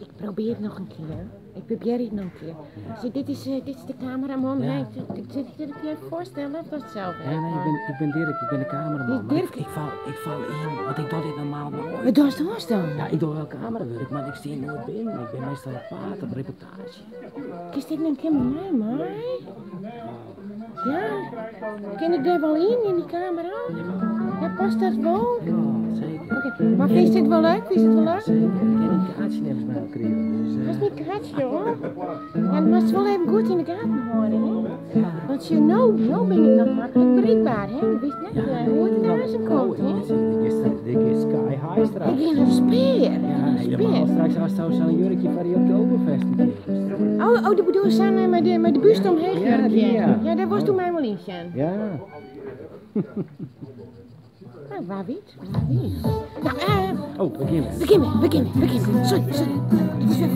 Ik probearje it noch in kear. Ik probearje it noch in kear. Sjoch, dit is, dit is de kameraman. Ja. Ik sil it je even foarstelle of dat sels Ja, nee, ik ben Dirk, ik ben de kameraman. Maar Dirk? ik fal yn, want ik doch dit normaal noait. Wat dochst oars dan? Ja, ik doch wol kamerawurk, mar ik stean noait binnen. Ik bin meastal op paad, op reportaazje. Kinst ek noch in kear mei my mei? Ja? Kin ik dêr wol yn, yn dy kamera? Ja, past dat wol? Ja, seker. Oké, mar fynst dit wol leuk? Fynst it wol leuk? Seker, ik ha dyn kaartsje neffens my al krigen. Dus, Hast myn kaartsje al? Ja, dan moatst wol even goed yn de gaten hâlde, hè? Ja. Want sjoch, no, no bin ik noch maklik berikber, hè? Do witst net Ja, hoe't it aansen komt, hè? Dit giet sky high straks. Ik gean in spear. Ja, helemaal straks ast sa'n jurkje foar dy Oktoberfest Oh, oh, do bedoelst sa'n mei de buste omheech Ja, jurkje? dy, ja. Ja, dêr wolst do my wol yn sjen. Ja. Nou, wa wit, wa wit. Nou, Oh, we gean wer. We gean wer, we gean wer, we gean wer. Sorry, sorry. Dit is wer